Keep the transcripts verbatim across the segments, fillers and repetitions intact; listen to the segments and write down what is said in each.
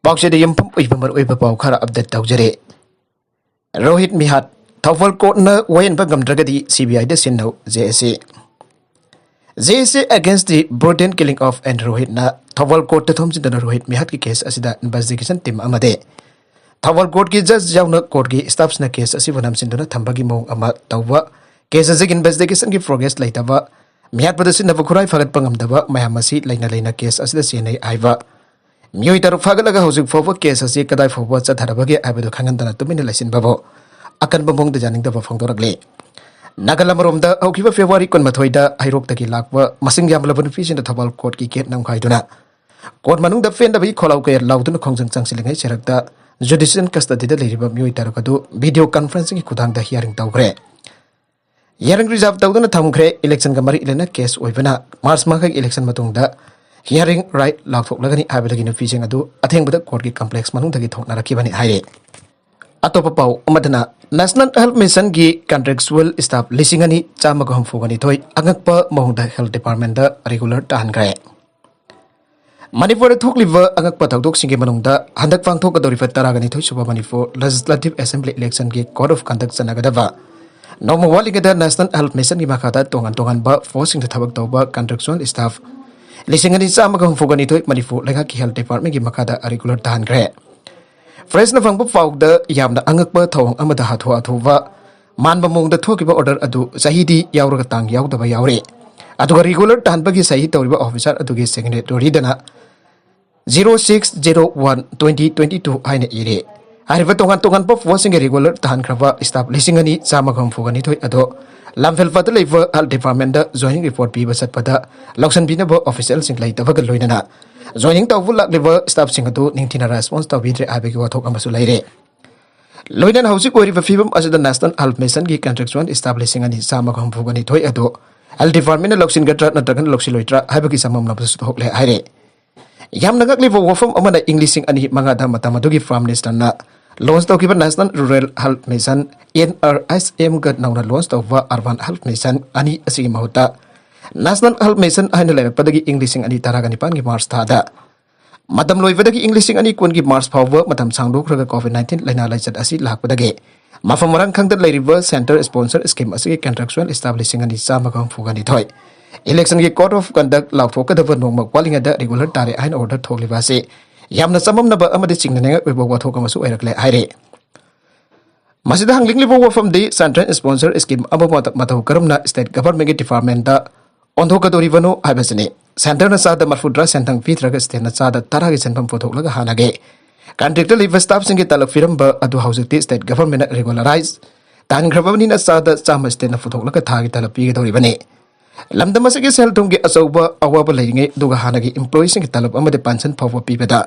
ꯄꯥꯎꯆꯦꯗ ꯌꯨꯝꯐꯝ ꯑꯣꯏꯕ ꯃꯔꯨꯑꯣꯏꯕ ꯄꯥꯎ ꯈꯔ ꯑꯞꯗꯦꯠ ꯇꯧꯖꯔꯤ꯫ ꯔꯣꯍꯤꯠ ꯃꯤꯍꯥꯠ, ꯊꯧꯕꯥꯜ ꯀꯣꯔꯠꯅ ꯋꯥꯌꯦꯟꯕ ꯉꯝꯗ꯭ꯔꯒꯗꯤ ꯁꯤ ꯕꯤ ꯑꯥꯏꯗ ꯁꯤꯟꯅꯧ, J S C. J S A against the brutal killing of and ꯔꯣꯍꯤꯠꯅ ꯊꯧꯕꯥꯜ ꯀꯣꯔꯠꯇ ꯊꯣꯝꯖꯤꯟꯗꯨꯅ ꯔꯣꯍꯤꯠ ꯃꯤꯍꯥꯠꯀꯤ ꯀꯦꯁ ꯑꯁꯤꯗ ꯏꯟꯚꯦꯁꯇꯤꯒꯦꯁꯟ ꯇꯤꯝ ꯑꯃꯗꯤ ꯊꯧꯕꯥꯜ ꯀꯣꯔꯠꯀꯤ ꯖꯖ ꯌꯥꯎꯅ ꯀꯣꯔꯠꯀꯤ ꯁ꯭ꯇꯥꯐꯁꯤꯅ ꯀꯦꯁ ꯑꯁꯤꯕꯨ ꯅꯝꯁꯤꯟꯗꯨꯅ ꯊꯝꯕꯒꯤ ꯃꯑꯣꯡ ꯑꯃ ꯇꯧꯕ, ꯀꯦꯁ ꯑꯁꯤꯒꯤ ꯏꯟꯚꯦꯁꯇꯤꯒꯦꯁꯟꯒꯤ ꯄ꯭ꯔꯣꯒ꯭ꯔꯦꯁ ꯂꯩꯇꯕ, ꯃꯤꯍꯥꯠꯄꯗ ꯁꯤꯖꯤꯟꯅꯕ ꯈꯨꯠꯂꯥꯏ ꯐꯥꯒꯠꯄ ꯉꯝꯗꯕ ꯃꯌꯥꯝ ꯑꯁꯤ ꯂꯩꯅ ꯂꯩꯅ ꯀꯦꯁ ꯑꯁꯤꯗ ꯆꯦꯟꯅꯩ ꯍꯥꯏꯕ꯫ ꯃꯤꯑꯣꯏ ꯇꯔꯨꯛ ꯐꯥꯒꯠꯂꯒ ꯍꯧꯖꯤꯛ ꯐꯥꯎꯕ ꯀꯦꯁ ꯑꯁꯤ ꯀꯗꯥꯏ ꯐꯥꯎꯕ ꯆꯠꯊꯔꯕꯒꯦ ꯍꯥꯏꯕꯗꯨ ꯈꯪꯍꯟꯗꯅ ꯇꯨꯃꯤꯟꯅ ꯂꯩꯁꯤꯟꯕꯕꯨ ꯑꯀꯟꯕ ꯃꯑꯣꯡꯗ ꯌꯥꯅꯤꯡꯗꯕ ꯐꯣꯡꯗꯣꯔꯛꯂꯤ꯫ ꯅꯥꯒꯜ ꯑꯃꯔꯣꯝꯗ ꯍꯧꯈꯤꯕ ꯐꯦꯕ꯭ꯔꯨꯋꯥꯔꯤ ꯀꯨꯟꯃꯥꯊꯣꯏꯗ ꯍꯩꯔꯣꯛꯇꯒꯤ ꯂꯥꯛꯄ ꯃꯁꯤꯡ ꯌꯥꯝꯂꯕ ꯅꯨꯄꯤꯁꯤꯡꯅ ꯊꯧꯕꯥꯜ ꯀꯣꯔꯠꯀꯤ ꯒꯦꯠ ꯅꯝꯈꯥꯏꯗꯨꯅ ꯀꯣꯔꯠ ꯃꯅꯨꯡꯗ ꯄꯦꯟꯗꯕꯒꯤ ꯈꯣꯜꯂꯥꯎ ꯀꯌꯥ ꯂꯥꯎꯗꯨꯅ ꯈꯣꯡꯖꯪ ꯆꯪꯁꯤꯜꯂꯤꯉꯩ ꯆꯩꯔꯛꯇ ꯖꯨꯗꯤꯁꯤꯌꯦꯜ ꯀꯁꯇꯗꯤꯗ ꯂꯩꯔꯤꯕ ꯃꯤꯑꯣꯏ ꯇꯔꯨꯛ ꯑꯗꯨ ꯚꯤꯗꯤꯑꯣ ꯀꯟꯐꯔꯦꯟꯁꯤꯡꯒꯤ ꯈꯨꯠꯊꯥꯡꯗ ꯍꯤꯌꯥꯔꯤꯡ ꯇꯧꯈ꯭ꯔꯦ꯫ ꯍꯤꯌꯥꯔꯤꯡ ꯔꯤꯖꯥꯔꯚ ꯇꯧꯗꯨꯅ ꯊꯝꯈ꯭ꯔꯦ꯫ ꯏꯂꯦꯛꯁꯟꯒ ꯃꯔꯤ ꯂꯩꯅꯅ ꯀꯦꯁ ꯑꯣꯏꯕꯅ ꯃꯥꯔꯆ ꯃꯉꯥꯒꯤ ꯏꯂꯦꯛꯁꯟ ꯃꯇꯨꯡꯗ ꯍꯤꯌꯥꯔꯤꯡ ꯔꯥꯏꯠ ꯂꯥꯎꯊꯣꯛꯂꯒꯅꯤ ꯍꯥꯏꯕꯗꯒꯤ ꯅꯨꯄꯤꯁꯤꯡ ꯑꯗꯨ ꯑꯊꯦꯡꯕꯗ ꯀꯣꯔꯠꯀꯤ ꯀꯝꯄ꯭ꯂꯦꯛꯁ ꯃꯅꯨꯡꯗꯒꯤ ꯊꯣꯛꯅꯔꯛꯈꯤꯕꯅꯤ ꯍꯥꯏꯔꯤ꯫ ꯑꯇꯣꯞꯄ ꯄꯥꯎ ꯑꯃꯗꯅ, ꯅꯦꯁꯅꯦꯜ ꯍꯦꯜꯊ ꯃꯤꯁꯟꯒꯤ ꯀꯟꯇ꯭ꯔꯦꯛꯆꯨꯑꯦꯜ ꯁ꯭ꯇꯥꯐ ꯂꯤꯁꯤꯡ ꯑꯅꯤ ꯆꯥꯝꯃꯒ ꯍꯨꯝꯐꯨꯒ ꯅꯤꯊꯣꯏ ꯑꯉꯛꯄ ꯃꯑꯣꯡꯗ ꯍꯦꯜꯊ ꯗꯤꯄꯥꯔꯠꯃꯦꯟꯗ ꯔꯤꯒꯨꯂꯔ ꯇꯥꯍꯟꯈ꯭ꯔꯦ꯫ ꯃꯅꯤꯄꯨꯔꯗ ꯊꯣꯛꯂꯤꯕ ꯑꯉꯛꯄ ꯊꯧꯗꯣꯛꯁꯤꯡꯒꯤ ꯃꯅꯨꯡꯗ ꯍꯟꯗꯛ ꯄꯥꯡꯊꯣꯛꯀꯗꯧꯔꯤꯕ ꯇꯔꯥꯒ ꯅꯤꯊꯣꯏ ꯁꯨꯕ ꯃꯅꯤꯄꯨꯔ ꯂꯦꯖꯤꯁꯂꯦꯇꯤꯚ ꯑꯦꯁꯦꯝꯕ꯭ꯂꯤ ꯏꯂꯦꯛꯁꯟꯒꯤ ꯀꯣꯗ ꯑꯣꯐ ꯀꯟꯗꯛ ꯆꯠꯅꯒꯗꯕ ꯅꯣꯡꯃ ꯋꯥꯠꯂꯤꯉꯩꯗ ꯅꯦꯁꯅꯦꯜ ꯍꯦꯜꯊ ꯃꯤꯁꯟꯒꯤ ꯃꯈꯥꯗ ꯇꯣꯉꯥꯟ ꯇꯣꯉꯥꯟꯕ ꯄꯣꯁꯁꯤꯡꯗ ꯊꯕꯛ ꯇꯧꯕ ꯀꯟꯇ꯭ꯔꯦꯛꯆꯨꯑꯦꯜ ꯁ꯭ꯇꯥꯐ ꯂꯤꯁꯤꯡ ꯑꯅꯤ ꯆꯥꯝꯃꯒ ꯍꯨꯝꯐꯨꯒ ꯅꯤꯊꯣꯏ ꯃꯅꯤꯄꯨꯔ ꯂꯩꯉꯥꯛꯀꯤ ꯍꯦꯜꯊ ꯗꯤꯄꯥꯔꯠꯃꯦꯟꯒꯤ ꯃꯈꯥꯗ ꯔꯤꯒꯨꯂꯔ ꯇꯥꯍꯟꯈ꯭ꯔꯦ꯫ ꯄ꯭ꯔꯦꯁꯅ ꯐꯪꯕ ꯄꯥꯎꯗ ꯌꯥꯝꯅ ꯑꯉꯛꯄ ꯊꯧꯑꯣꯡ ꯑꯃꯗ ꯍꯥꯊꯨ ꯍꯥꯊꯨꯕ ꯃꯥꯟꯕ ꯃꯑꯣꯡꯗ ꯊꯣꯛꯈꯤꯕ ꯑꯣꯔꯗꯔ ꯑꯗꯨ ꯆꯍꯤꯗꯤ ꯌꯥꯎꯔꯒ ꯇꯥꯡ ꯌꯥꯎꯗꯕ ꯌꯥꯎꯔꯤ꯫ ꯑꯗꯨꯒ ꯔꯤꯒꯨꯂꯔ ꯇꯥꯍꯟꯕꯒꯤ ꯁꯍꯤ ꯇꯧꯔꯤꯕ ꯑꯣꯐꯤꯁꯥꯔ ꯑꯗꯨꯒꯤ ꯁꯤꯒꯅꯦꯇꯣꯔꯤꯗꯅ zero six zero one twenty twenty two ꯍꯥꯏꯅ ꯏꯔꯦ꯫ ꯍꯥꯏꯔꯤꯕ ꯇꯣꯉꯥꯟ ꯇꯣꯉꯥꯟꯕ ꯄꯣꯁꯁꯤꯡꯒꯤ ꯔꯤꯒꯨꯂꯔ ꯇꯥꯍꯟꯈ꯭ꯔꯕ ꯁ꯭ꯇꯥꯐ ꯂꯤꯁꯤꯡ ꯑꯅꯤ ꯆꯥꯝꯃꯒ ꯍꯨꯝꯐꯨꯒ ꯅꯤꯊꯣꯏ ꯑꯗꯣ ꯂꯝꯐꯦꯜꯄꯥꯠꯇ ꯂꯩꯕ ꯍꯦꯜꯊ ꯗꯤꯄꯥꯔꯠꯃꯦꯟꯗ ꯖꯣꯏꯅꯤꯡ ꯔꯤꯄꯣꯔꯠ ꯄꯤꯕ ꯆꯠꯄꯗ ꯂꯧꯁꯤꯟꯕꯤꯅꯕ ꯑꯣꯐꯤꯁꯤꯌꯦꯜꯁꯤꯡ ꯂꯩꯇꯕꯒ ꯂꯣꯏꯅꯅ ꯖꯣꯏꯅꯤꯡ ꯇꯧꯕ ꯂꯥꯛꯂꯤꯕ ꯁ꯭ꯇꯥꯐꯁꯤꯡ ꯑꯗꯨ ꯅꯤꯡꯊꯤꯅ ꯔꯦꯁꯄꯣꯟꯁ ꯇꯧꯕꯤꯗ꯭ꯔꯦ ꯍꯥꯏꯕꯒꯤ ꯋꯥꯊꯣꯛ ꯑꯃꯁꯨ ꯂꯩꯔꯦ꯫ ꯂꯣꯏꯅꯅ ꯍꯧꯖꯤꯛ ꯑꯣꯏꯔꯤꯕ ꯐꯤꯕꯝ ꯑꯁꯤꯗ ꯅꯦꯁꯅꯦꯜ ꯍꯦꯜꯊ ꯃꯤꯁꯟꯒꯤ ꯀꯟꯇ꯭ꯔꯦꯛꯆꯨꯑꯦꯜ ꯁ꯭ꯇꯥꯐ ꯂꯤꯁꯤꯡ ꯑꯅꯤ ꯆꯥꯝꯃꯒ ꯍꯨꯝꯐꯨꯒ ꯅꯤꯊꯣꯏ ꯑꯗꯨ ꯍꯦꯜꯊ ꯗꯤꯄꯥꯔꯠꯃꯦꯟꯅ ꯂꯧꯁꯤꯟꯒꯗ꯭ꯔꯥ ꯅꯠꯇ꯭ꯔꯒꯅ ꯂꯧꯁꯤꯜꯂꯣꯏꯗ꯭ꯔꯥ ꯍꯥꯏꯕꯒꯤ ꯆꯃꯝꯅꯕꯁꯨ ꯊꯣꯛꯂꯦ ꯍꯥꯏꯔꯦ꯫ ꯌꯥꯝꯅ ꯉꯛꯂꯤꯕ ꯋꯥꯐꯝ ꯑꯃꯅ, ꯏꯪ ꯂꯤꯁꯤꯡ ꯑꯅꯤ ꯃꯉꯥꯗ ꯃꯇꯝ ꯑꯗꯨꯒꯤ ꯄ꯭ꯔꯥꯏꯝ ꯃꯤꯅꯤꯁꯇꯔꯅ ꯂꯣꯟꯆ ꯇꯧꯈꯤꯕ national rural health mission, N R S ꯑꯦꯝꯒ ꯅꯧꯅ ꯂꯣꯟꯆ ꯇꯧꯕ ꯑꯔꯕꯥꯟ ꯍꯦꯜꯊ ꯃꯤꯁꯟ ꯑꯅꯤ ꯑꯁꯤꯒꯤ ꯃꯍꯨꯠꯇ ꯅꯦꯁꯅꯦꯜ ꯍꯦꯜꯊ ꯃꯤꯁꯟ ꯍꯥꯏꯅ ꯂꯩꯔꯛꯄꯗꯒꯤ ꯏꯪ ꯂꯤꯁꯤꯡ ꯑꯅꯤ ꯇꯔꯥꯒ ꯅꯤꯄꯥꯟꯒꯤ ꯃꯥꯔꯆ ꯊꯥꯗ ꯃꯇꯝ ꯂꯣꯏꯕꯗꯒꯤ ꯏꯪ ꯂꯤꯁꯤꯡ ꯑꯅꯤ ꯀꯨꯟꯒꯤ ꯃꯥꯔꯆ ꯐꯥꯎꯕ ꯃꯇꯝ ꯁꯥꯡꯗꯣꯛꯈ꯭ꯔꯒ ꯀꯣꯚꯤꯗ ꯅꯥꯏꯟꯇꯤꯟ ꯂꯥꯏꯅꯥ ꯂꯥꯏꯆꯠ ꯑꯁꯤ ꯂꯥꯛꯄꯗꯒꯤ ꯃꯐꯝ ꯃꯔꯥꯡ ꯈꯪꯗ ꯂꯩꯔꯤꯕ ꯁꯦꯟꯇꯔ ꯁ꯭ꯄꯣꯟꯁꯔ ꯁ꯭ꯀꯤꯝ ꯑꯁꯤꯒꯤ ꯀꯟꯇ꯭ꯔꯦꯛꯆꯨꯋꯦꯜ ꯁ꯭ꯇꯥꯐ ꯂꯤꯁꯤꯡ ꯑꯅꯤ ꯆꯥꯝꯃꯒ ꯍꯨꯝꯐꯨꯒ ꯅꯤꯊꯣꯏ ꯏꯂꯦꯛꯁꯟꯒꯤ ꯀꯣꯗ ꯑꯣꯐ ꯀꯟꯗꯛ ꯂꯥꯎꯊꯣꯛꯀꯗꯕ ꯅꯣꯡꯃ ꯋꯥꯠꯂꯤꯉꯩꯗ ꯔꯤꯒꯨꯂꯔ ꯇꯥꯔꯦ ꯍꯥꯏꯅ ꯑꯣꯔꯗꯔ ꯊꯣꯛꯂꯤꯕ ꯑꯁꯤ ꯌꯥꯝꯅ ꯆꯃꯝꯅꯕ ꯑꯃꯗꯤ ꯆꯤꯡꯅꯅꯤꯡꯉꯥꯏ ꯑꯣꯏꯕ ꯋꯥꯊꯣꯛ ꯑꯃꯁꯨ ꯑꯣꯏꯔꯛꯂꯦ ꯍꯥꯏꯔꯤ꯫ ꯃꯁꯤꯗ ꯍꯪꯅꯤꯡꯂꯤꯕ ꯋꯥꯐꯝꯗꯤ ꯁꯦꯟꯇ꯭ꯔꯦꯜ ꯁ꯭ꯄꯣꯟꯁꯔ ꯁ꯭ꯀꯤꯝ ꯑꯃꯕꯨ ꯃꯇꯧ ꯀꯔꯝꯅ ꯁ꯭ꯇꯦꯠ ꯒꯚꯔꯟꯃꯦꯟꯒꯤ ꯗꯤꯄꯥꯔꯠꯃꯦꯟꯗ ꯑꯣꯟꯊꯣꯛꯀꯗꯧꯔꯤꯕꯅꯣ ꯍꯥꯏꯕꯁꯤꯅꯤ꯫ ꯁꯦꯟꯇꯔꯅ ꯆꯥꯗ ꯃꯔꯐꯨꯇꯔꯥ ꯁꯦꯟꯊꯪ ꯄꯤꯗ꯭ꯔꯒ ꯁ꯭ꯇꯦꯠꯅ ꯆꯥꯗ ꯇꯔꯥꯒꯤ ꯁꯦꯟꯐꯝ ꯄꯨꯊꯣꯛꯂꯒ ꯍꯥꯟꯅꯒꯤ ꯀꯟꯇ꯭ꯔꯦꯛꯇ ꯂꯩꯕ ꯁ꯭ꯇꯥꯐꯁꯤꯡꯒꯤ ꯇꯂꯕ ꯄꯤꯔꯝꯕ ꯑꯗꯨ ꯍꯧꯖꯤꯛꯇꯤ ꯁ꯭ꯇꯦꯠ ꯒꯚꯔꯟꯃꯦꯟꯅ ꯔꯤꯒꯨꯂꯔꯥꯏꯖ ꯇꯥꯍꯟꯈ꯭ꯔꯕꯅꯤꯅ ꯆꯥꯗ ꯆꯥꯝꯃ ꯁ꯭ꯇꯦꯠꯅ ꯄꯨꯊꯣꯛꯂꯒ ꯊꯥꯒꯤ ꯇꯂꯕ ꯄꯤꯒꯗꯧꯔꯤꯕꯅꯤ꯫ ꯂꯝꯗꯝ ꯑꯁꯤꯒꯤ ꯁꯦꯜ ꯊꯨꯝꯒꯤ ꯑꯆꯧꯕ ꯑꯋꯥꯕ ꯂꯩꯔꯤꯉꯩ ꯑꯗꯨꯒ ꯍꯥꯟꯅꯒꯤ ꯏꯝꯄ꯭ꯂꯣꯌꯤꯁꯤꯡꯒꯤ ꯇꯂꯕ ꯑꯃꯗꯤ ꯄꯦꯟꯁꯟ ꯐꯥꯎꯕ ꯄꯤꯕꯗ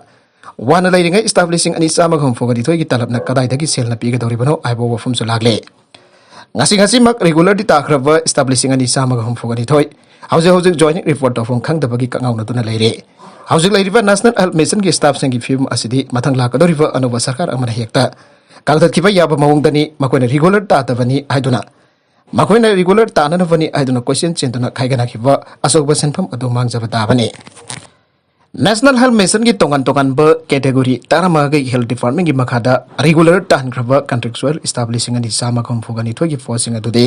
ꯋꯥꯅ ꯂꯩꯔꯤꯉꯩ ꯁ꯭ꯇꯥꯐ ꯂꯤꯁꯤꯡ ꯑꯅꯤ ꯆꯥꯝꯃꯒ ꯍꯨꯝꯐꯨꯒ ꯅꯤꯊꯣꯏꯒꯤ ꯇꯂꯕꯅ ꯀꯗꯥꯏꯗꯒꯤ ꯁꯦꯜꯅ ꯄꯤꯒꯗꯧꯔꯤꯕꯅꯣ ꯍꯥꯏꯕ ꯋꯥꯐꯝꯁꯨ ꯂꯥꯛꯂꯦ꯫ ꯉꯁꯤ ꯉꯁꯤꯃꯛ ꯔꯤꯒꯨꯂꯔꯗꯤ ꯇꯥꯈ꯭ꯔꯕ ꯁ꯭ꯇꯥꯐ ꯂꯤꯁꯤꯡ ꯑꯅꯤ ꯆꯥꯝꯃꯒ ꯍꯨꯝꯐꯨꯒ ꯅꯤꯊꯣꯏ ꯍꯧꯖꯤꯛ ꯍꯧꯖꯤꯛ ꯖꯣꯏꯅꯤꯡ ꯔꯤꯄꯣꯔꯠ ꯇꯧꯐꯝ ꯈꯪꯗꯕꯒꯤ ꯀꯛꯉꯥꯎꯅꯗꯨꯅ ꯂꯩꯔꯦ꯫ ꯍꯧꯖꯤꯛ ꯂꯩꯔꯤꯕ ꯅꯦꯁꯅꯦꯜ ꯍꯦꯜꯊ ꯃꯤꯁꯟꯒꯤ ꯁ꯭ꯇꯥꯐꯁꯤꯡꯒꯤ ꯐꯤꯕꯝ ꯑꯁꯤꯗꯤ ꯃꯊꯪ ꯂꯥꯛꯀꯗꯧꯔꯤꯕ ꯑꯅꯧꯕ ꯁꯔꯀꯥꯔ ꯑꯃꯅ ꯍꯦꯛꯇ ꯀꯛꯊꯠꯈꯤꯕ ꯌꯥꯕ ꯃꯑꯣꯡꯗꯅꯤ꯫ ꯃꯈꯣꯏꯅ ꯔꯤꯒꯨꯂꯔ ꯇꯥꯗꯕꯅꯤ ꯍꯥꯏꯗꯨꯅ, ꯃꯈꯣꯏꯅ ꯔꯤꯒꯨꯂꯔ ꯇꯥꯅꯅꯕꯅꯤ ꯍꯥꯏꯗꯨꯅ ꯀꯣꯏꯆꯦꯟ ꯆꯦꯟꯗꯨꯅ ꯈꯥꯏꯒꯠꯅꯈꯤꯕ ꯑꯆꯧꯕ ꯁꯦꯟꯐꯝ ꯑꯗꯨ ꯃꯥꯡꯖꯕ ꯇꯥꯕꯅꯤ꯫ ꯅꯦꯁꯅꯦꯜ ꯍꯦꯜꯊ ꯃꯤꯁꯟꯒꯤ ꯇꯣꯉꯥꯟ ꯇꯣꯉꯥꯟꯕ ꯀꯦꯇꯦꯒꯣꯔꯤ ꯇꯔꯥꯃꯉꯥꯒꯤ ꯍꯦꯜꯊ ꯗꯤꯄꯥꯔꯠꯃꯦꯟꯒꯤ ꯃꯈꯥꯗ ꯔꯤꯒꯨꯂꯔ ꯇꯥꯍꯟꯈ꯭ꯔꯕ ꯀꯟꯇ꯭ꯔꯦꯛꯆꯨꯋꯦꯜ ꯁ꯭ꯇꯥꯐ ꯂꯤꯁꯤꯡ ꯑꯅꯤ ꯆꯥꯝꯃꯒ ꯍꯨꯝꯐꯨꯒ ꯅꯤꯊꯣꯏꯒꯤ ꯄꯣꯁꯁꯤꯡ ꯑꯗꯨꯗꯤ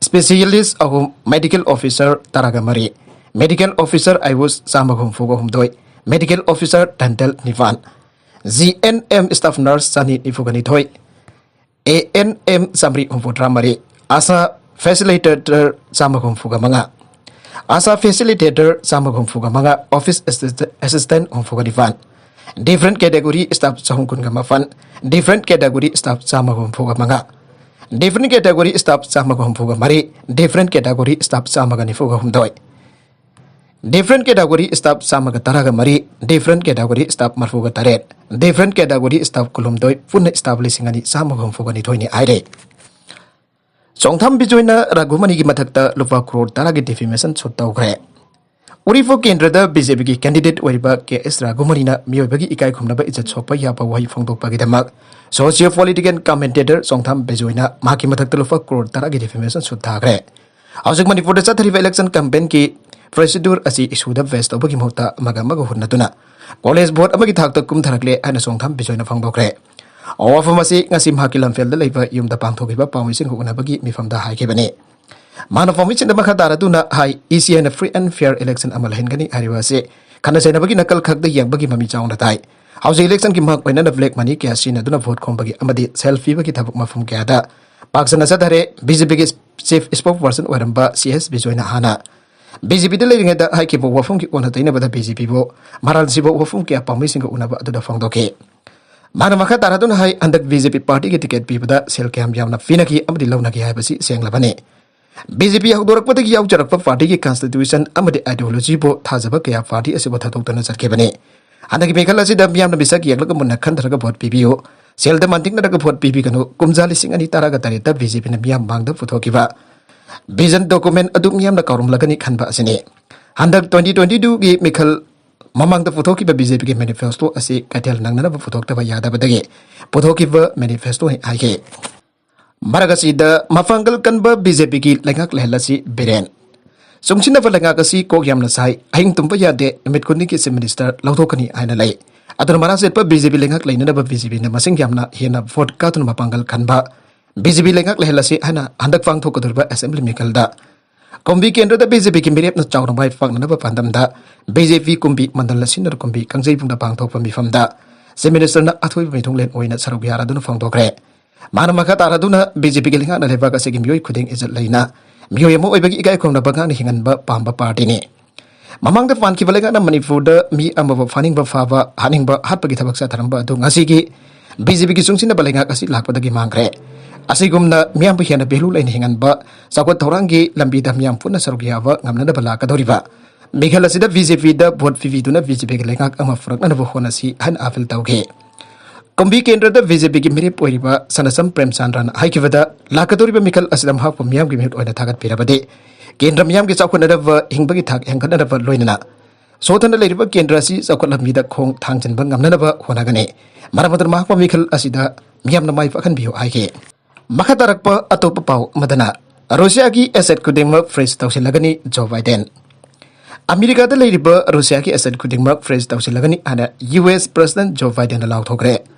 ꯁ꯭ꯄꯦꯁꯤꯌꯦꯂꯤꯁ ꯑꯍꯨꯝ, ꯃꯦꯗꯤꯀꯦꯜ ꯑꯣꯐꯤꯁꯔ ꯇꯔꯥꯒ ꯃꯔꯤ, ꯃꯦꯗꯤꯀꯦꯜ ꯑꯣꯐꯤꯁꯔ ꯑꯥꯏꯌꯨꯁ ꯆꯥꯝꯃꯒ ꯍꯨꯝꯐꯨꯒ ꯍꯨꯝꯗꯣꯏ, ꯃꯦꯗꯤꯀꯦꯜ ꯑꯣꯐꯤꯁꯔ ꯗꯦꯟꯇꯦꯜ ꯅꯤꯄꯥꯟ, G N M staff nurse ꯆꯅꯤ ꯅꯤꯐꯨꯒ ꯅꯤꯊꯣꯏ, ꯑꯦ ꯑꯦꯟ ꯑꯦꯝ ꯆꯥꯝꯃꯔꯤ ꯍꯨꯝꯐꯨꯇꯔꯥ ꯃꯔꯤ, ꯑꯥꯁꯥ ꯐꯦꯁꯤꯂꯤꯇꯦꯇꯔ ꯆꯥꯝꯃꯒ ꯍꯨꯝꯐꯨꯒ ꯃꯉꯥ, ꯑꯥꯁꯥ ꯐꯦꯁꯤꯂꯤꯇꯦꯇꯔ ꯆꯥꯝꯃꯒ ꯍꯨꯝꯐꯨꯒ ꯃꯉꯥ, ꯑꯣꯐꯤꯁ ꯑꯦꯁꯤꯁꯇꯦꯟ ꯍꯨꯝꯐꯨꯒ ꯅꯤꯄꯥꯟ, ꯗꯤꯐ꯭ꯔꯦꯟ ꯀꯦꯇꯦꯒꯣꯔꯤ ꯁ꯭ꯇꯥꯐ ꯆꯍꯨꯝ ꯀꯨꯟꯒ ꯃꯥꯄꯟ, ꯗꯤꯐ꯭ꯔꯦꯟ ꯀꯦꯇꯦꯒꯣꯔꯤ ꯁ꯭ꯇꯥꯐ ꯆꯥꯝꯃꯒ ꯍꯨꯝꯐꯨꯒ ꯃꯉꯥ, ꯗꯤꯐ꯭ꯔꯦꯟ ꯀꯦꯇꯦꯒꯣꯔꯤ ꯁ꯭ꯇꯥꯐ ꯆꯥꯝꯃꯒ ꯍꯨꯝꯐꯨꯒ ꯃꯔꯤ, ꯗꯤꯐ꯭ꯔꯦꯟ ꯀꯦꯇꯦꯒꯣꯔꯤ ꯁ꯭ꯇꯥꯐ ꯆꯥꯝꯃꯒ ꯅꯤꯐꯨꯒ ꯍꯨꯝꯗꯣꯏ, ꯗꯤꯐ꯭ꯔꯦꯟ ꯀꯦꯇꯦꯒꯣꯔꯤ ꯁ꯭ꯇꯥꯐ ꯆꯥꯝꯃꯒ ꯇꯔꯥꯒ ꯃꯔꯤ, ꯗꯤꯐ꯭ꯔꯦꯟ ꯀꯦꯇꯦꯒꯣꯔꯤ ꯁ꯭ꯇꯥꯐ ꯃꯔꯐꯨꯒ ꯇꯔꯦꯠ, ꯗꯤꯐ꯭ꯔꯦꯟ ꯀꯦꯇꯦꯒꯣꯔꯤ ꯁ꯭ꯇꯥꯐ ꯀꯨꯟꯍꯨꯝꯗꯣꯏ, ꯄꯨꯟꯅ ꯁ꯭ꯇꯥꯐ ꯂꯤꯁꯤꯡ ꯑꯅꯤ ꯆꯥꯝꯃꯒ ꯍꯨꯝꯐꯨꯒ ꯅꯤꯊꯣꯏꯅꯤ ꯍꯥꯏꯔꯦ꯫ ꯆꯣꯡꯊꯥꯝ ꯕꯤꯖꯣꯏꯅ ꯔꯘꯨꯃꯅꯤꯒꯤ ꯃꯊꯛꯇ ꯂꯨꯄꯥ ꯀ꯭ꯔꯣꯔ ꯇꯔꯥꯒꯤ ꯗꯤꯐꯦꯃꯦꯁꯟ ꯁꯨꯠ ꯇꯧꯈ꯭ꯔꯦ꯫ ꯎꯔꯤꯄꯣꯛ ꯀꯦꯟꯗ꯭ꯔꯗ ꯕꯤ ꯖꯦ ꯄꯤꯒꯤ ꯀꯦꯟꯗꯤꯗꯦꯠ ꯑꯣꯏꯔꯤꯕ ꯀꯦ ꯑꯦꯁ ꯔꯘꯨꯃꯅꯤꯅ ꯃꯤꯑꯣꯏꯕꯒꯤ ꯏꯀꯥꯏ ꯈꯨꯝꯅꯕ ꯏꯖꯠ ꯁꯣꯛꯄ ꯌꯥꯕ ꯋꯥꯍꯩ ꯐꯣꯡꯗꯣꯛꯄꯒꯤꯗꯃꯛ ꯁꯣꯁꯤꯌꯣ ꯄꯣꯂꯤꯇꯤꯀꯦꯜ ꯀꯃꯦꯟꯇꯦꯇꯔ ꯆꯣꯡꯊꯥꯝ ꯕꯤꯖꯣꯏꯅ ꯃꯍꯥꯛꯀꯤ ꯃꯊꯛꯇ ꯂꯨꯄꯥ ꯀ꯭ꯔꯣꯔ ꯇꯔꯥꯒꯤ ꯗꯤꯐꯦꯃꯦꯁꯟ ꯁꯨꯠ ꯊꯥꯈ꯭ꯔꯦ꯫ ꯍꯧꯖꯤꯛ ꯃꯅꯤꯄꯨꯔꯗ ꯆꯠꯊꯔꯤꯕ ꯏꯂꯦꯛꯁꯟ ꯀꯦꯝꯄꯦꯟꯒꯤ ꯄ꯭ꯔꯣꯁꯤꯗꯨꯔ ꯑꯁꯤ ꯏꯁꯨꯗ ꯕꯦꯁ ꯇꯧꯕꯒꯤ ꯃꯍꯨꯠꯇ ꯑꯃꯒ ꯑꯃꯒ ꯍꯨꯟꯅꯗꯨꯅ ꯀꯣꯂꯦꯖ ꯕꯣꯔꯗ ꯑꯃꯒꯤ ꯊꯥꯛꯇ ꯀꯨꯝꯊꯔꯛꯂꯦ ꯍꯥꯏꯅ ꯆꯣꯡꯊꯥꯝ ꯕꯤꯖꯣꯏꯅ ꯐꯣꯡꯗꯣꯛꯈ꯭ꯔꯦ꯫ ꯋꯥꯐꯝ ꯑꯁꯤ ꯉꯁꯤ ꯃꯍꯥꯛꯀꯤ ꯂꯝꯐꯦꯜꯗ ꯂꯩꯕ ꯌꯨꯝꯗ ꯄꯥꯡꯊꯣꯛꯈꯤꯕ ꯄꯥꯎꯃꯤꯁꯤꯡꯒ ꯎꯅꯕꯒꯤ ꯃꯤꯐꯝꯗ ꯍꯥꯏꯈꯤꯕꯅꯤ꯫ ꯃꯥꯅ ꯄꯥꯎꯃꯤꯁꯤꯡꯗ ꯃꯈꯥ ꯇꯥꯔꯗꯨꯅ ꯍꯥꯏ, ꯏ ꯁꯤ ꯑꯥꯏꯅ free and fair election ꯑꯃ ꯂꯩꯍꯟꯒꯅꯤ ꯍꯥꯏꯔꯤꯕ ꯑꯁꯤ ꯈꯠꯅ ꯆꯩꯅꯕꯒꯤ ꯅꯥꯀꯜ ꯈꯛꯇ ꯌꯦꯡꯕꯒꯤ ꯃꯃꯤ ꯆꯥꯎꯅ ꯇꯥꯏ꯫ ꯍꯧꯖꯤꯛ election ꯒꯤ ꯃꯍꯥꯛ ꯑꯣꯏꯅꯅ black money ꯀꯌꯥ ꯁꯤꯖꯤꯟꯅꯗꯨꯅ vote ꯈꯣꯝꯕꯒꯤ ꯑꯃꯗꯤ ꯁꯦꯜ ꯄꯤꯕꯒꯤ ꯊꯕꯛ ꯃꯐꯝ ꯀꯌꯥꯗ ꯄꯥꯛ ꯁꯟꯅ ꯆꯠꯊꯔꯦ꯫ ꯕꯤ ꯖꯦ ꯄꯤꯒꯤ chief spokesperson ꯑꯣꯏꯔꯝꯕ ꯁꯤ ꯑꯦꯁ ꯕꯤꯖꯣꯏꯅ ꯍꯥꯟꯅ ꯕꯤ ꯖꯦ ꯄꯤꯗ ꯂꯩꯔꯤꯉꯩꯗ ꯍꯥꯏꯈꯤꯕ ꯋꯥꯐꯝꯒꯤ ꯑꯣꯟꯅ ꯇꯩꯅꯕꯗ ꯕꯤ ꯖꯦ ꯄꯤꯕꯨ ꯃꯔꯥꯜ ꯁꯤꯕ ꯋꯥꯐꯝ ꯀꯌꯥ ꯄꯥꯎꯃꯤꯁꯤꯡꯒ ꯎꯅꯕ ꯑꯗꯨꯗ ꯐꯣꯡꯗꯣꯛꯈꯤ꯫ ꯃꯥꯅ ꯃꯈꯥ ꯇꯥꯔꯗꯨꯅ ꯍꯥꯏ, ꯍꯟꯗꯛ ꯕꯤ ꯖꯦ ꯄꯤ party ꯒꯤ ticket ꯄꯤꯕꯗ ꯁꯦꯜ ꯀꯌꯥꯝ ꯌꯥꯝꯅ ꯄꯤꯅꯈꯤ ꯑꯃꯗꯤ ꯂꯧꯅꯈꯤ ꯍꯥꯏꯕꯁꯤ ꯁꯦꯡꯂꯕꯅꯤ꯫ ꯕꯤ ꯖꯦ ꯄꯤ ꯍꯧꯗꯣꯔꯛꯄꯗꯒꯤ ꯌꯥꯎꯖꯔꯛꯄ party ꯒꯤ constitution ꯑꯃꯗꯤ ideology ꯕꯨ ꯊꯥꯖꯕ ꯀꯌꯥ party ꯑꯁꯤꯕꯨ ꯊꯥꯗꯣꯛꯇꯨꯅ ꯆꯠꯈꯤꯕꯅꯤ꯫ ꯍꯟꯗꯛꯀꯤ ꯃꯤꯈꯜ ꯑꯁꯤꯗ ꯃꯤꯌꯥꯝꯅ ꯃꯤꯁꯛ ꯌꯦꯡꯂꯒ ꯃꯨꯟꯅ ꯈꯟꯊꯔꯒ vote ꯄꯤꯕꯤꯌꯨ꯫ ꯁꯦꯜꯗ ꯃꯥꯟꯇꯤꯛꯅꯔꯒ vote ꯄꯤꯕꯤꯒꯅꯨ꯫ ꯀꯨꯝꯖꯥ ꯂꯤꯁꯤꯡ ꯑꯅꯤ ꯇꯔꯥꯒ ꯇꯔꯦꯠꯇ ꯕꯤ ꯖꯦ ꯄꯤꯅ ꯃꯤꯌꯥꯝ ꯃꯥꯡꯗ ꯄꯨꯊꯣꯛꯈꯤꯕ vision document ꯑꯗꯨ ꯃꯤꯌꯥꯝꯅ ꯀꯥꯎꯔꯝꯂꯒꯅꯤ ꯈꯟꯕ ꯑꯁꯤꯅꯤ꯫ ꯍꯟꯗꯛ twenty twenty two ꯒꯤ ꯃꯤꯈꯜ ꯃꯃꯥꯡꯗ ꯄꯨꯊꯣꯛꯈꯤꯕ ꯕꯤ ꯖꯦ ꯄꯤꯒꯤ manifesto ꯑꯁꯤ ꯀꯩꯊꯦꯜ ꯅꯪꯅꯅꯕ ꯄꯨꯊꯣꯛꯇꯕ ꯌꯥꯗꯕꯗꯒꯤ ꯄꯨꯊꯣꯛꯈꯤꯕ manifesto ꯅꯤ ꯍꯥꯏꯈꯤ꯫ ꯃꯔꯛ ꯑꯁꯤꯗ ꯃꯄꯥꯡꯒꯜ ꯀꯟꯕ ꯕꯤ ꯖꯦ ꯄꯤꯒꯤ ꯂꯩꯉꯥꯛ ꯂꯩꯍꯜ ꯑꯁꯤ ꯕꯤꯔꯦꯟ꯫ ꯆꯨꯡꯁꯤꯟꯅꯕ ꯂꯩꯉꯥꯛ ꯑꯁꯤ ꯀꯣꯛ ꯌꯥꯝꯅ ꯁꯥꯏ, ꯑꯍꯤꯡ ꯇꯨꯝꯕ ꯌꯥꯗꯦ, ꯅꯨꯃꯤꯠ ꯈꯨꯗꯤꯡꯒꯤ chief minister ꯂꯧꯊꯣꯛꯀꯅꯤ ꯍꯥꯏꯅ ꯂꯩ꯫ ꯑꯗꯨꯅ ꯃꯔꯥ ꯆꯦꯠꯄ ꯕꯤ ꯖꯦ ꯄꯤ ꯂꯩꯉꯥꯛ ꯂꯩꯅꯅꯕ ꯕꯤ ꯖꯦ ꯄꯤꯅ ꯃꯁꯤꯡ ꯌꯥꯝꯅ ꯍꯦꯟꯅ vote ꯀꯥꯗꯨꯅ ꯃꯄꯥꯡꯒꯜ ꯀꯟꯕ ꯕꯤ ꯖꯦ ꯄꯤ ꯂꯩꯉꯥꯛ ꯂꯩꯍꯜ ꯑꯁꯤ ꯍꯥꯏꯅ ꯍꯟꯗꯛ ꯄꯥꯡꯊꯣꯛꯀꯗꯧꯔꯤꯕ assembly ꯃꯤꯈꯜꯗ ꯀꯨꯝꯕꯤ ꯀꯦꯟꯗ꯭ꯔꯗ ꯕꯤ ꯖꯦ ꯄꯤꯒꯤ ꯃꯤꯔꯦꯞꯅ ꯆꯥꯎꯅ ꯃꯥꯏ ꯄꯥꯛꯅꯅꯕ ꯄꯥꯟꯗꯝꯗ ꯕꯤ ꯖꯦ ꯄꯤ ꯀꯨꯝꯕꯤ ꯃꯟꯗꯜ ꯑꯁꯤꯟꯅ ꯀꯨꯝꯕꯤ ꯀꯥꯡꯖꯩꯕꯨꯡꯗ ꯄꯥꯡꯊꯣꯛꯄ ꯃꯤꯐꯝꯗ chief minister ꯅ ꯑꯊꯣꯏꯕ ꯃꯤꯊꯨꯡꯂꯦꯟ ꯑꯣꯏꯅ ꯁꯔꯨꯛ ꯌꯥꯔꯗꯨꯅ ꯐꯣꯡꯗꯣꯛꯈ꯭ꯔꯦ꯫ ꯃꯥꯅ ꯃꯈꯥ ꯇꯥꯔꯗꯨꯅ ꯕꯤ ꯖꯦ ꯄꯤꯒꯤ ꯂꯩꯉꯥꯛꯅ ꯂꯩꯕꯥꯛ ꯑꯁꯤꯒꯤ ꯃꯤꯑꯣꯏ ꯈꯨꯗꯤꯡ ꯏꯖꯠ ꯂꯩꯅ ꯃꯤꯑꯣꯏ ꯑꯃ ꯑꯣꯏꯕꯒꯤ ꯏꯀꯥꯏ ꯈꯨꯝꯅꯕ ꯉꯥꯛꯅ ꯍꯤꯡꯍꯟꯕ ꯄꯥꯝꯕ party ꯅꯤ꯫ ꯃꯃꯥꯡꯗ ꯄꯥꯟꯈꯤꯕ ꯂꯩꯉꯥꯛꯅ ꯃꯅꯤꯄꯨꯔꯗ ꯃꯤ ꯑꯃꯕꯨ ꯐꯥꯅꯤꯡꯕ ꯐꯥꯕ, ꯍꯥꯠꯅꯤꯡꯕ ꯍꯥꯠꯄꯒꯤ ꯊꯕꯛ ꯆꯠꯊꯔꯝꯕ ꯑꯗꯨ ꯉꯁꯤꯒꯤ ꯕꯤ ꯖꯦ ꯄꯤꯒꯤ ꯆꯨꯡꯁꯤꯟꯅꯕ ꯂꯩꯉꯥꯛ ꯑꯁꯤ ꯂꯥꯛꯄꯗꯒꯤ ꯃꯥꯡꯈ꯭ꯔꯦ꯫ ꯑꯁꯤꯒꯨꯝꯅ ꯃꯤꯌꯥꯝꯕꯨ ꯍꯦꯟꯅ value ꯂꯩꯅ ꯍꯤꯡꯍꯟꯕ, ꯆꯥꯎꯈꯠ ꯊꯧꯔꯥꯡꯒꯤ ꯂꯝꯕꯤꯗ ꯃꯤꯌꯥꯝ ꯄꯨꯟꯅ ꯁꯔꯨꯛ ꯌꯥꯕ ꯉꯝꯅꯅꯕ ꯂꯥꯛꯀꯗꯧꯔꯤꯕ ꯃꯤꯈꯜ ꯑꯁꯤꯗ ꯕꯤ ꯖꯦ ꯄꯤꯗ vote ꯄꯤꯕꯤꯗꯨꯅ ꯕꯤ ꯖꯦ ꯄꯤꯒꯤ ꯂꯩꯉꯥꯛ ꯑꯃ ꯄꯨꯔꯛꯅꯅꯕ ꯍꯣꯠꯅꯁꯤ ꯍꯥꯏꯅ appeal ꯇꯧꯈꯤ꯫ ꯀꯨꯝꯕꯤ ꯀꯦꯟꯗ꯭ꯔꯗ ꯕꯤ ꯖꯦ ꯄꯤꯒꯤ ꯃꯤꯔꯦꯞ ꯑꯣꯏꯔꯤꯕ ꯁꯅꯥꯁꯝ ꯄ꯭ꯔꯦꯝꯆꯥꯟꯗ꯭ꯔꯅ ꯍꯥꯏꯈꯤꯕꯗ, ꯂꯥꯛꯀꯗꯧꯔꯤꯕ ꯃꯤꯈꯜ ꯑꯁꯤꯗ ꯃꯍꯥꯛꯄꯨ ꯃꯤꯌꯥꯝꯒꯤ ꯃꯤꯍꯨꯠ ꯑꯣꯏꯅ ꯊꯥꯒꯠꯄꯤꯔꯕꯗꯤ ꯀꯦꯟꯗ꯭ꯔ ꯃꯤꯌꯥꯝꯒꯤ ꯆꯥꯎꯈꯠꯅꯅꯕ, ꯍꯤꯡꯕꯒꯤ ꯊꯥꯛ ꯍꯦꯟꯒꯠꯅꯅꯕ ꯂꯣꯏꯅꯅ ꯁꯣꯊꯅ ꯂꯩꯔꯤꯕ ꯀꯦꯟꯗ꯭ꯔ ꯑꯁꯤ ꯆꯥꯎꯈꯠ ꯂꯝꯕꯤꯗ ꯈꯣꯡ ꯊꯥꯡꯖꯤꯟꯕ ꯉꯝꯅꯅꯕ ꯍꯣꯠꯅꯒꯅꯤ꯫ ꯃꯔꯝ ꯑꯗꯨꯅ ꯃꯍꯥꯛꯄꯨ ꯃꯤꯈꯜ ꯑꯁꯤꯗ ꯃꯤꯌꯥꯝꯅ ꯃꯥꯏ ꯄꯥꯛꯍꯟꯕꯤꯌꯨ ꯍꯥꯏꯈꯤ꯫ ꯃꯈꯥ ꯇꯥꯔꯛꯄ ꯑꯇꯣꯞꯄ ꯄꯥꯎ ꯑꯃꯗꯅ, ꯔꯨꯁꯤꯌꯥꯒꯤ asset ꯈꯨꯗꯤꯡꯃꯛ freeze ꯇꯧꯁꯤꯜꯂꯒꯅꯤ ꯖꯣ ꯕꯥꯏꯗꯦꯟ꯫ ꯑꯃꯦꯔꯤꯀꯥꯗ ꯂꯩꯔꯤꯕ ꯔꯨꯁꯤꯌꯥꯒꯤ ꯑꯦꯁꯦꯠ ꯈꯨꯗꯤꯡꯃꯛ ꯐ꯭ꯔꯤꯖ ꯇꯧꯁꯤꯜꯂꯒꯅꯤ ꯍꯥꯏꯅ ꯌꯨ ꯑꯦꯁ ꯄ꯭ꯔꯁꯤꯗꯦꯟꯠ ꯖꯣ ꯕꯥꯏꯗꯦꯟꯅ ꯂꯥꯎꯊꯣꯛꯈ꯭ꯔꯦ꯫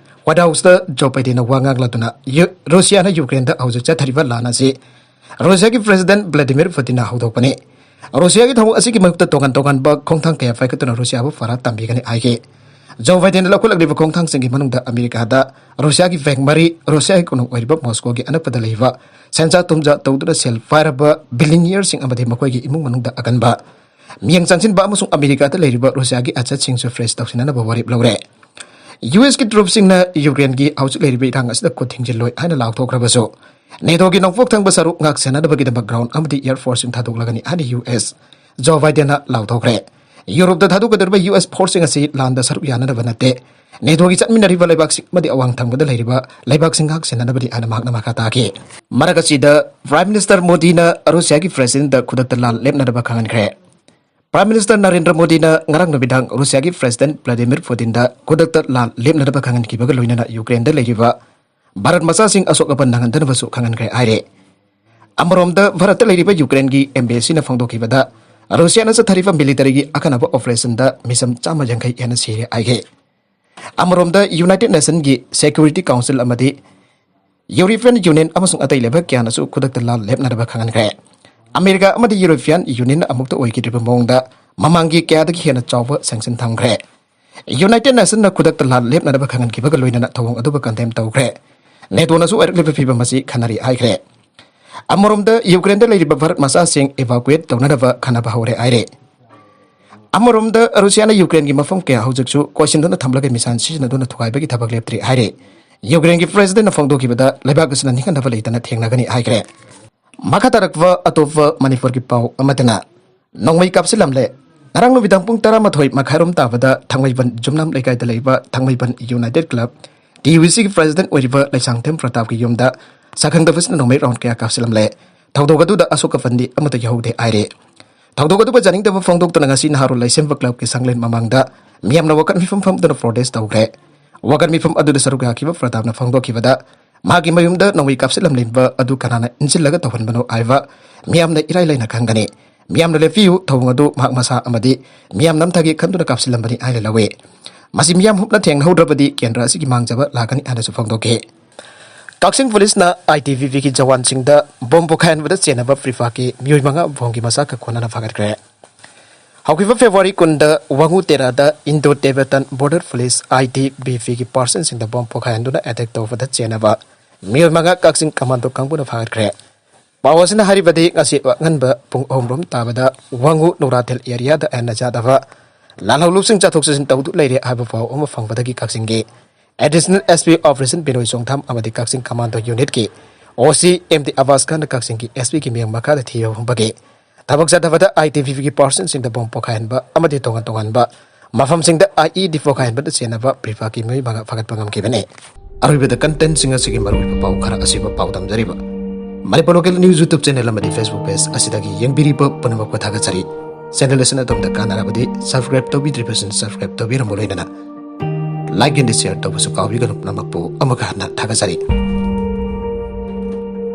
ꯋꯥꯏꯠ ꯍꯥꯎꯁꯇ ꯖꯣ ꯕꯥꯏꯗꯦꯟꯅ ꯋꯥ ꯉꯥꯡꯂꯗꯨꯅ ꯌꯨ-, ꯔꯨꯁꯤꯌꯥꯅ ꯌꯨꯀ꯭ꯔꯦꯟꯗ ꯍꯧꯖꯤꯛ ꯆꯠꯊꯔꯤꯕ ꯂꯥꯟ ꯑꯁꯤ ꯔꯨꯁꯤꯌꯥꯒꯤ ꯄ꯭ꯔꯁꯤꯗꯦꯟꯠ ꯚ꯭ꯂꯥꯗꯤꯃꯤꯔ ꯄꯨꯇꯤꯟꯅ ꯍꯧꯗꯣꯛꯄꯅꯤ꯫ ꯔꯨꯁꯤꯌꯥꯒꯤ ꯊꯧꯑꯣꯡ ꯑꯁꯤꯒꯤ ꯃꯥꯌꯣꯛꯇ ꯇꯣꯉꯥꯟ ꯇꯣꯉꯥꯟꯕ ꯈꯣꯡꯊꯥꯡ ꯀꯌꯥ ꯄꯥꯏꯈꯠꯇꯨꯅ ꯔꯨꯁꯤꯌꯥꯕꯨ ꯐꯔꯥ ꯇꯝꯕꯤꯒꯅꯤ ꯍꯥꯏꯈꯤ꯫ ꯖꯣ ꯕꯥꯏꯗꯦꯟꯅ ꯂꯧꯈꯠꯂꯛꯂꯤꯕ ꯈꯣꯡꯊꯥꯡꯁꯤꯡꯒꯤ ꯃꯅꯨꯡꯗ ꯑꯃꯦꯔꯤꯀꯥꯗ ꯔꯨꯁꯤꯌꯥꯒꯤ ꯕꯦꯡꯛ ꯃꯔꯤ, ꯔꯨꯁꯤꯌꯥꯒꯤ ꯀꯣꯅꯨꯡ ꯑꯣꯏꯔꯤꯕ ꯃꯣꯁꯀꯣꯒꯤ ꯑꯅꯛꯄꯗ ꯂꯩꯕ ꯁꯦꯟꯖꯥ ꯊꯨꯝꯖꯥ ꯇꯧꯗꯨꯅ ꯁꯦꯜ ꯄꯥꯏꯔꯕ ꯕꯤꯂꯤꯅꯤꯌꯔꯁꯤꯡ ꯑꯃꯗꯤ ꯃꯈꯣꯏꯒꯤ ꯏꯃꯨꯡ ꯃꯅꯨꯡꯗ ꯑꯀꯟꯕ ꯃꯤꯠꯌꯦꯡ ꯆꯪꯁꯤꯟꯕ ꯑꯃꯁꯨꯡ ꯑꯃꯦꯔꯤꯀꯥꯗ ꯂꯩꯔꯤꯕ ꯔꯨꯁꯤꯌꯥꯒꯤ ꯑꯦꯁꯦꯠꯁꯤꯡꯁꯨ ꯐ꯭ꯔꯤꯖ ꯇꯧꯁꯤꯟꯅꯅꯕ ꯋꯥꯔꯦꯞ ꯂꯧꯔꯦ꯫ ꯌꯨ ꯑꯦꯁꯀꯤ ꯇ꯭ꯔꯨꯞꯁꯤꯡꯅ ꯌꯨꯀ꯭ꯔꯦꯟꯒꯤ ꯍꯧꯖꯤꯛ ꯂꯩꯔꯤꯕ ꯏꯔꯥꯡ ꯑꯁꯤꯗ ꯈꯨꯠ ꯊꯤꯡꯖꯤꯜꯂꯣꯏ ꯍꯥꯏꯅ ꯂꯥꯎꯊꯣꯛꯈ꯭ꯔꯕꯁꯨ, ꯅꯦꯇꯣꯒꯤ ꯅꯣꯡꯄꯣꯛ ꯊꯪꯕ ꯁꯔꯨꯛ ꯉꯥꯛ ꯁꯦꯟꯅꯅꯕꯒꯤꯗꯃꯛ ꯒ꯭ꯔꯥꯎꯟ ꯑꯃꯗꯤ ꯑꯦꯌꯔ ꯐꯣꯔꯁꯁꯤꯡ ꯊꯥꯗꯣꯛꯂꯒꯅꯤ ꯍꯥꯏꯅ ꯌꯨ ꯑꯦꯁ ꯖꯣ ꯕꯥꯏꯗꯦꯟꯅ ꯂꯥꯎꯊꯣꯛꯈ꯭ꯔꯦ꯫ ꯌꯨꯔꯣꯞꯇ ꯊꯥꯗꯣꯛꯀꯗꯧꯔꯤꯕ ꯌꯨ ꯑꯦꯁ ꯐꯣꯔꯁꯁꯤꯡ ꯑꯁꯤ ꯂꯥꯟꯗ ꯁꯔꯨꯛ ꯌꯥꯅꯅꯕ ꯅꯠꯇꯦ, ꯅꯦꯇꯣꯒꯤ ꯆꯠꯃꯤꯟꯅꯔꯤꯕ ꯂꯩꯕꯥꯛꯁꯤꯡ ꯑꯃꯗꯤ ꯑꯋꯥꯡ ꯊꯪꯕꯗ ꯂꯩꯔꯤꯕ ꯂꯩꯕꯥꯛꯁꯤꯡ ꯉꯥꯛ ꯁꯦꯟꯅꯅꯕꯅꯤ ꯍꯥꯏꯅ ꯃꯍꯥꯛꯅ ꯃꯈꯥ ꯇꯥꯈꯤ꯫ ꯃꯔꯛ ꯑꯁꯤꯗ, ꯄ꯭ꯔꯥꯏꯝ ꯃꯤꯅꯤꯁꯇꯔ ꯃꯣꯗꯤꯅ ꯔꯨꯁꯤꯌꯥꯒꯤ ꯄ꯭ꯔꯦꯁꯤꯗꯦꯟꯠꯇ ꯈꯨꯗꯛꯇ ꯂꯥꯟ ꯂꯦꯞꯅꯅꯕ ꯈꯪꯍꯟꯈ꯭ꯔꯦ꯫ ꯄ꯭ꯔꯥꯏꯝ ꯃꯤꯅꯤꯁꯇꯔ ꯅꯔꯦꯟꯗ꯭ꯔ ꯃꯣꯗꯤꯅ ꯉꯔꯥꯡ ꯅꯨꯃꯤꯗꯥꯡ ꯔꯨꯁꯤꯌꯥꯒꯤ ꯄ꯭ꯔꯦꯁꯤꯗꯦꯟꯠ ꯚ꯭ꯂꯥꯗꯤꯃꯤꯔ ꯄꯨꯇꯤꯟꯗ ꯈꯨꯗꯛꯇ ꯂꯥꯟ ꯂꯦꯞꯅꯅꯕ ꯈꯪꯍꯟꯈꯤꯕꯒ ꯂꯣꯏꯅꯅ ꯌꯨꯀ꯭ꯔꯦꯟꯗ ꯂꯩꯔꯤꯕ ꯚꯥꯔꯠ ꯃꯆꯥꯁꯤꯡ ꯑꯁꯣꯛ ꯑꯄꯟ ꯅꯪꯍꯟꯗꯅꯕꯁꯨ ꯈꯪꯍꯟꯈ꯭ꯔꯦ ꯍꯥꯏꯔꯦ꯫ ꯑꯃꯔꯣꯝꯗ, ꯚꯥꯔꯠꯇ ꯂꯩꯔꯤꯕ ꯌꯨꯀ꯭ꯔꯦꯟꯒꯤ ꯑꯦꯝꯕꯦꯁꯤꯅ ꯐꯣꯡꯗꯣꯛꯈꯤꯕꯗ, ꯔꯨꯁꯤꯌꯥꯅ ꯆꯠꯊꯔꯤꯕ ꯃꯤꯂꯤꯇꯔꯤꯒꯤ ꯑꯀꯟꯅꯕ ꯑꯣꯄꯔꯦꯁꯟꯗ ꯃꯤꯆꯝ ꯆꯥꯝꯃ ꯌꯥꯡꯈꯩ ꯍꯦꯟꯅ ꯁꯤꯔꯦ ꯍꯥꯏꯈꯤ꯫ ꯑꯃꯔꯣꯝꯗ, ꯌꯨꯅꯥꯏꯇꯦꯗ ꯅꯦꯁꯟꯒꯤ ꯁꯦꯀ꯭ꯌꯨꯔꯤꯇꯤ ꯀꯥꯎꯟꯁꯤꯜ ꯑꯃꯗꯤ ꯌꯨꯔꯣꯄꯤꯌꯟ ꯌꯨꯅꯤꯌꯟ ꯑꯃꯁꯨꯡ ꯑꯇꯩ ꯂꯩꯕꯥꯛ ꯀꯌꯥꯅꯁꯨ ꯈꯨꯗꯛꯇ ꯂꯥꯟ ꯂꯦꯞꯅꯅꯕ ꯈꯪꯍꯟꯈ꯭ꯔꯦ꯫ ꯑꯃꯦꯔꯤꯀꯥ ꯑꯃꯗꯤ ꯌꯨꯔꯣꯄꯤꯌꯟ ꯌꯨꯅꯤꯌꯟ ꯑꯃꯨꯛꯇ ꯑꯣꯏꯈꯤꯗ꯭ꯔꯤꯕ ꯃꯑꯣꯡꯗ ꯃꯃꯥꯡꯒꯤ ꯀꯌꯥꯗꯒꯤ ꯍꯦꯟꯅ ꯆꯥꯎꯕ ꯁꯦꯡꯁꯟ ꯊꯝꯈ꯭ꯔꯦ꯫ ꯌꯨꯅꯥꯏꯇꯦꯗ ꯅꯦꯁꯟꯅ ꯈꯨꯗꯛꯇ ꯂꯥꯟ ꯂꯦꯞꯅꯅꯕ ꯈꯪꯍꯟꯈꯤꯕꯒ ꯂꯣꯏꯅꯅ ꯊꯧꯑꯣꯡ ꯑꯗꯨꯕꯨ ꯀꯟꯗꯦꯝ ꯇꯧꯈ꯭ꯔꯦ꯫ ꯅꯦꯇꯣꯅꯁꯨ ꯑꯣꯏꯔꯛꯂꯤꯕ ꯐꯤꯕꯝ ꯑꯁꯤ ꯈꯟꯅꯔꯤ ꯍꯥꯏꯈ꯭ꯔꯦ꯫ ꯑꯃꯔꯣꯝꯗ, ꯌꯨꯀ꯭ꯔꯦꯟꯗ ꯂꯩꯔꯤꯕ ꯚꯥꯔꯠ ꯃꯆꯥꯁꯤꯡ ꯏꯚꯥꯀꯨꯋꯦꯠ ꯇꯧꯅꯅꯕ ꯈꯟꯅꯕ ꯍꯧꯔꯦ ꯍꯥꯏꯔꯦ꯫ ꯑꯃꯔꯣꯝꯗ, ꯔꯨꯁꯤꯌꯥꯅ ꯌꯨꯀ꯭ꯔꯦꯟꯒꯤ ꯃꯐꯝ ꯀꯌꯥ ꯍꯧꯖꯤꯛꯁꯨ ꯀꯣꯏꯁꯤꯟꯗꯨꯅ ꯊꯝꯂꯒ ꯃꯤꯁꯥꯏꯜ ꯁꯤꯖꯤꯟꯅꯗꯨꯅ ꯊꯨꯒꯥꯏꯕꯒꯤ ꯊꯕꯛ ꯂꯦꯞꯇ꯭ꯔꯤ ꯍꯥꯏꯔꯤ꯫ ꯌꯨꯀ꯭ꯔꯦꯟꯒꯤ ꯄ꯭ꯔꯦꯁꯤꯗꯦꯟꯠꯅ ꯐꯣꯡꯗꯣꯛꯈꯤꯕꯗ, ꯂꯩꯕꯥꯛ ꯑꯁꯤꯅ ꯅꯤꯡꯍꯟꯅꯕ ꯂꯩꯇꯅ ꯊꯦꯡꯅꯒꯅꯤ ꯍꯥꯏꯈ꯭ꯔꯦ꯫ ꯃꯈꯥ ꯇꯥꯔꯛꯄ ꯑꯇꯣꯞꯄ ꯃꯅꯤꯄꯨꯔꯒꯤ ꯄꯥꯎ ꯑꯃꯗꯅ, ꯅꯣꯡꯃꯩ ꯀꯥꯞꯁꯤꯜꯂꯝꯂꯦ꯫ ꯉꯔꯥꯡ ꯅꯨꯃꯤꯗꯥꯡ ꯄꯨꯡ ꯇꯔꯥꯃꯥꯊꯣꯏ ꯃꯈꯥꯏꯔꯣꯝ ꯇꯥꯕꯗ ꯊꯥꯡꯃꯩꯕꯟ ꯖꯨꯝꯅꯥꯝ ꯂꯩꯀꯥꯏꯗ ꯂꯩꯕ ꯊꯥꯡꯃꯩꯕꯟ ꯌꯨꯅꯥꯏꯇꯦꯗ ꯀ꯭ꯂꯕ, ꯇꯤ ꯌꯨ ꯁꯤꯒꯤ ꯄ꯭ꯔꯦꯁꯤꯗꯦꯟꯠ ꯑꯣꯏꯔꯤꯕ ꯂꯩꯁꯥꯡꯊꯦꯝ ꯄ꯭ꯔꯇꯥꯞꯀꯤ ꯌꯨꯝꯗ ꯁꯛꯈꯪꯗꯕꯁꯤꯅ ꯅꯣꯡꯃꯩ ꯔꯥꯎꯟ ꯀꯌꯥ ꯀꯥꯞꯁꯤꯜꯂꯝꯂꯦ꯫ ꯊꯧꯗꯣꯛ ꯑꯗꯨꯗ ꯑꯁꯣꯛ ꯑꯄꯟꯗꯤ ꯑꯃꯠꯇ ꯌꯥꯎꯍꯧꯗꯦ ꯍꯥꯏꯔꯦ꯫ ꯊꯧꯗꯣꯛ ꯑꯗꯨꯕꯨ ꯌꯥꯅꯤꯡꯗꯕ ꯐꯣꯡꯗꯣꯛꯇꯨꯅ ꯉꯁꯤ ꯅꯍꯥꯔꯣꯜ ꯂꯩꯁꯦꯝꯕ ꯀ꯭ꯂꯕꯀꯤ ꯁꯪꯂꯦꯟ ꯃꯃꯥꯡꯗ ꯃꯤꯌꯥꯝꯅ ꯋꯥꯀꯠ ꯃꯤꯐꯝ ꯐꯝꯗꯨꯅ ꯄ꯭ꯔꯣꯇꯦꯁ ꯇꯧꯈ꯭ꯔꯦ꯫ ꯋꯥꯀꯠ ꯃꯤꯐꯝ ꯑꯗꯨꯗ ꯁꯔꯨꯛ ꯌꯥꯈꯤꯕ ꯄ꯭ꯔꯇꯥꯞꯅ ꯐꯣꯡꯗꯣꯛꯈꯤꯕꯗ, ꯃꯥꯒꯤ ꯃꯌꯨꯝꯗ ꯅꯣꯡꯃꯩ ꯀꯥꯞꯁꯤꯜꯂꯝꯂꯤꯕ ꯑꯗꯨ ꯀꯅꯥꯅ ꯏꯟꯁꯤꯜꯂꯒ ꯇꯧꯍꯟꯕꯅꯣ ꯍꯥꯏꯕ ꯃꯤꯌꯥꯝꯅ ꯏꯔꯥꯏ ꯂꯥꯏꯅ ꯈꯪꯒꯅꯤ꯫ ꯃꯤꯌꯥꯝꯅ ꯂꯦꯞꯄꯤꯌꯨ, ꯊꯧꯑꯣꯡ ꯑꯗꯨ ꯃꯍꯥꯛ ꯃꯁꯥ ꯑꯃꯗꯤ ꯃꯤꯌꯥꯝ ꯅꯝꯊꯒꯤ ꯈꯟꯗꯨꯅ ꯀꯥꯞꯁꯤꯜꯂꯝꯕꯅꯤ ꯍꯥꯏꯅ ꯂꯧꯏ꯫ ꯃꯁꯤ ꯃꯤꯌꯥꯝ ꯍꯨꯞꯅ ꯊꯦꯡꯅꯍꯧꯗ꯭ꯔꯕꯗꯤ ꯀꯦꯟꯗ꯭ꯔ ꯑꯁꯤꯒꯤ ꯃꯥꯡꯖꯕ ꯂꯥꯛꯀꯅꯤ ꯍꯥꯏꯅꯁꯨ ꯐꯣꯡꯗꯣꯛꯈꯤ꯫ ꯀꯛꯆꯤꯡ ꯄꯨꯂꯤꯁꯅ ꯑꯥꯏ ꯇꯤ ꯕꯤ ꯄꯤꯒꯤ ꯖꯋꯥꯟꯁꯤꯡꯗ ꯕꯣꯝ ꯄꯣꯈꯥꯏꯍꯟꯕꯗ ꯆꯦꯟꯅꯕ ꯄ꯭ꯔꯤꯐꯥꯀꯤ ꯃꯤꯑꯣꯏ ꯃꯉꯥ ꯕꯣꯝꯒꯤ ꯃꯆꯥꯛꯀ ꯀꯣꯟꯅꯅ ꯐꯥꯒꯠꯈ꯭ꯔꯦ꯫ ꯍꯧꯈꯤꯕ ꯐꯦꯕ꯭ꯔꯨꯋꯥꯔꯤ ꯀꯨꯟꯗ ꯋꯥꯉꯨ ꯇꯦꯔꯥꯗ ꯏꯟꯗꯣ ꯇꯦꯕꯦꯇꯟ ꯕꯣꯔꯗꯔ ꯄꯨꯂꯤꯁ, ꯑꯥꯏ ꯇꯤ ꯕꯤ ꯄꯤꯒꯤ ꯄꯥꯔꯁꯟꯁꯤꯡꯗ ꯕꯣꯝ ꯄꯣꯈꯥꯏꯍꯟꯗꯨꯅ ꯑꯦꯇꯦꯛ ꯇꯧꯕꯗ ꯆꯦꯟꯅꯕ ꯃꯤꯑꯣꯏ ꯃꯉꯥ ꯀꯛꯆꯤꯡ ꯀꯃꯥꯟꯗꯣ ꯀꯥꯡꯕꯨꯅ ꯐꯥꯒꯠꯈ꯭ꯔꯦ꯫ ꯄꯥꯎ ꯑꯁꯤꯅ ꯍꯥꯏꯔꯤꯕꯗꯤ, ꯉꯁꯤ ꯑꯉꯟꯕ ꯄꯨꯡ ꯑꯍꯨꯝ ꯔꯣꯝ ꯇꯥꯕꯗ ꯋꯥꯉꯨ ꯅꯨꯔꯥꯊꯦꯜ ꯑꯦꯔꯤꯌꯥꯗ ꯍꯦꯟꯅ ꯌꯥꯗꯕ ꯂꯥꯜꯍꯧꯂꯨꯞꯁꯤꯡ ꯆꯠꯊꯣꯛ ꯆꯠꯁꯤꯟ ꯇꯧꯗꯨ ꯂꯩꯔꯦ ꯍꯥꯏꯕ ꯄꯥꯎ ꯑꯃ ꯐꯪꯕꯗꯒꯤ ꯀꯛꯆꯤꯡꯒꯤ ꯑꯦꯗꯤꯁꯅꯦꯜ ꯑꯦꯁ ꯄꯤ ꯑꯣꯄꯔꯦꯁꯟ ꯕꯤꯅꯣꯏ ꯆꯣꯡꯊꯥꯝ ꯑꯃꯗꯤ ꯀꯛꯆꯤꯡ ꯀꯃꯥꯟꯗꯣ ꯌꯨꯅꯤꯠꯀꯤ ꯑꯣ ꯁꯤ ꯑꯦꯝ ꯗꯤ ꯑꯕꯥꯁ ꯈꯥꯟꯅ ꯀꯛꯆꯤꯡꯒꯤ ꯑꯦꯁ ꯄꯤꯒꯤ ꯃꯤꯠꯌꯦꯡ ꯃꯈꯥꯗ ꯊꯤꯕ ꯐꯪꯕꯒꯤ ꯊꯕꯛ ꯆꯠꯊꯕꯗ ꯑꯥꯏ ꯇꯤ ꯕꯤ ꯄꯤꯒꯤ ꯄꯥꯔꯁꯟꯁꯤꯡꯗ ꯕꯣꯝ ꯄꯣꯈꯥꯏꯍꯟꯕ ꯑꯃꯗꯤ ꯇꯣꯉꯥꯟ ꯇꯣꯉꯥꯟꯕ ꯃꯐꯝꯁꯤꯡꯗ ꯑꯥꯏ ꯏ ꯗꯤ ꯄꯣꯈꯥꯏꯍꯟꯕꯗ ꯆꯦꯟꯅꯕ ꯄ꯭ꯔꯤꯐꯥꯀꯤ ꯃꯤꯑꯣꯏ ꯃꯉꯥ ꯐꯥꯒꯠꯄ ꯉꯝꯈꯤꯕꯅꯤ꯫ ꯑꯔꯣꯏꯕꯗ ꯀꯟꯇꯦꯟꯁꯤꯡ ꯑꯁꯤꯒꯤ ꯃꯔꯨꯑꯣꯏꯕ ꯄꯥꯎ ꯈꯔ ꯑꯁꯤꯕꯨ ꯄꯥꯎꯗꯝꯖꯔꯤꯕ꯫ Manipur local news YouTube channel ꯑꯃꯗꯤ ꯐꯦꯁꯕꯨꯛ ꯄꯦꯖ ꯑꯁꯤꯗꯒꯤ ꯌꯦꯡꯕꯤꯔꯤꯕ ꯄꯨꯝꯅꯃꯛꯄꯨ ꯊꯥꯒꯠꯆꯔꯤ꯫ ꯆꯦꯅꯦꯜ ꯑꯁꯤꯅ ꯑꯗꯣꯝꯗ ꯀꯥꯟꯅꯔꯕꯗꯤ ꯁꯕꯁꯀ꯭ꯔꯥꯏꯕ ꯇꯧꯕꯤꯗ꯭ꯔꯤꯕꯁꯤꯡ ꯁꯕꯁꯀ꯭ꯔꯥꯏꯕ ꯇꯧꯕꯤꯔꯝꯕ ꯂꯣꯏꯅꯅ ꯂꯥꯏꯛ ꯑꯦꯟ ꯁꯤꯌꯔ ꯇꯧꯕꯁꯨ ꯀꯥꯎꯕꯤꯒꯅꯨ꯫ ꯄꯨꯝꯅꯃꯛꯄꯨ ꯑꯃꯨꯛꯀ ꯍꯟꯅ ꯊꯥꯒꯠꯆꯔꯤ꯫